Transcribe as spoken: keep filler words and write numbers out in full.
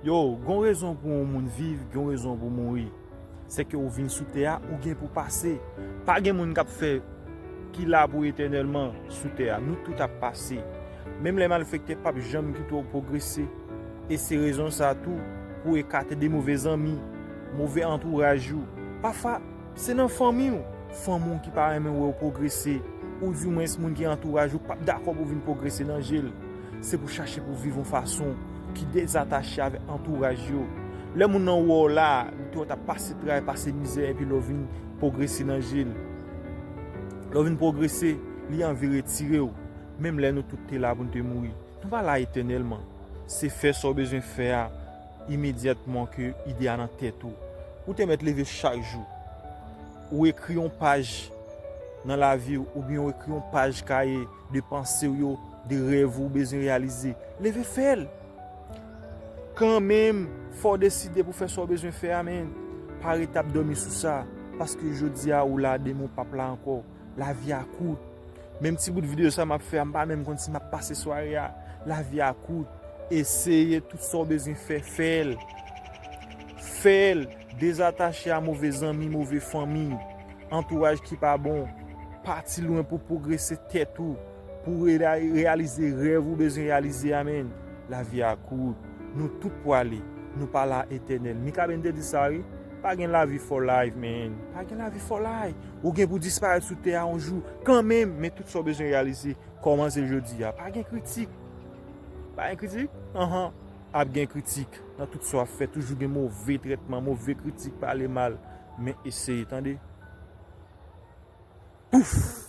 Yo, gon rezon pou yon moun viv, gon rezon pou mouri. Se ke ou vin sou tè a, ou gen pou pase. Pa gen moun k ap fè ki la pou etènèlman sou tè a. Nou tout ap pase. Menm lè malfektè p ap janm kite w pwogrese. E se rezon sa tou pou ekate de move zanmi, move antouraj ou. Pafwa, se nan fanmi w, fanmi w ki pa renmen wè w pwogrese, oudimwens moun ki antouraj ou p ap dakò pou w vin pwogrese nan je l. Se pou chache pou viv yon fason ki dezatache avèk antouraj yo. Lè moun nan wè w la, li te wè w t ap pase tray, pase mizè, epi lè w vin pwogrese nan je l. Lè w vin pwogrese, li anvi retire w. Menm lè nou tout te la pou n te mouri. Nou pa la etènèlman. Se fè sa w bezwen fè a imedyatman ke ide a nan tèt ou. Ou te mèt leve chak jou. Ou ekri yon paj nan lavi w, oubyen ou ekri yon paj kaye de panse w yo, de rèv ou bezwen reyalize. Leve fè l. Kanmenm, fò w deside pou fè sa w bezwen fè a, men pa rete ap dòmi sou sa. Paske jodi a ou la, demen w p ap la ankò. Lavi a kout. Menm ti bout videyo sa m ap fè a, m pa menm konn si m ap pase sware a. Lavi a kout. Eseye tout sa w bezwen fè, fè l. Fè l. Dezatache a move zanmi, move fanmi, antouraj ki pa bon. Pati lwen pou pwogrese tèt ou, pou reya-, reyalize rèv ou bezwen reyalize a, men. Lavi a kout. Nou tout pwale. Nou pa la etènèl. Mikaben te di sa, wi. Pa gen lavi for life, man. Pa gen lavi for life. Ou gen pou disparèt sou tè a yon jou. Kanmenm, men tout sa w bezwen reyalize, kòmanse jodi a. Pa gen kritik. Pa gen kritik? Anhan. Ap gen kritik. Nan tout sa w ap fè, toujou gen move trètman, move kritik, pale mal. Men eseye, tande. Pouf!